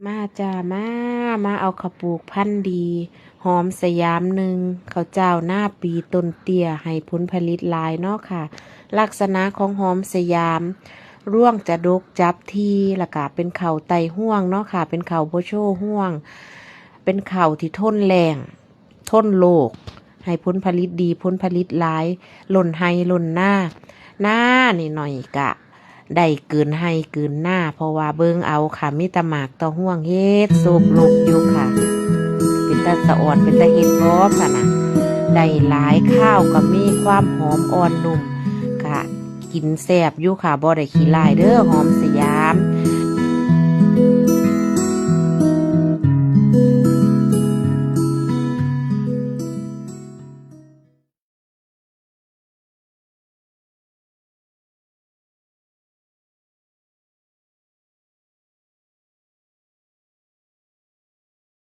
ມາຈ້າ ມາ ມາເອົາເຂົ້າປູກພັນດີ ຫອມສະຫຍາມໜຶ່ງ ເຂົ້າເຈົ້ານາປີຕົ້ນເຕ້ຍ ໃຫ້ຜົນຜະລິດຫຼາຍເນາະຄ່ະ. ລັກສະນະຂອງຫອມສະຫຍາມ ລວງຈະດົກຈັບທີ ແລ້ວກະເປັນເຂົ້າໄຕ້ຮວງເນາະຄ່ະ ເປັນເຂົ້າບໍ່ໂຊຮວງ ເປັນເຂົ້າທີ່ທົນແລ້ງ ທົນໂລກ ໃຫ້ຜົນຜະລິດດີ ຜົນຜະລິດຫຼາຍ ລົ້ນໄຮ່ລົ້ນນາ ນາໜ້ອຍໆກະໄດ້ເກີນໄຮ່ເກີນນາ ເພາະວ່າເບິ່ງເອົາຄ່ະ ມີແຕ່ໝາກເຕົ້າຮວງເຮັດໂຊບລົກຢູ່ຄ່ະ. ເປັນຕາສະອອນ ເປັນຕາເຮັດບໍ່ຊັ້ນນະ ໄດ້ຫຼາຍ ຄາວກໍມີ ຄວາມຫອມອ່ອນນຸ່ມ ກະກິນແຊບຢູ່ຄ່ະ ບໍ່ໄດ້ຂີ້ຮ້າຍເດີ ຫອມສະ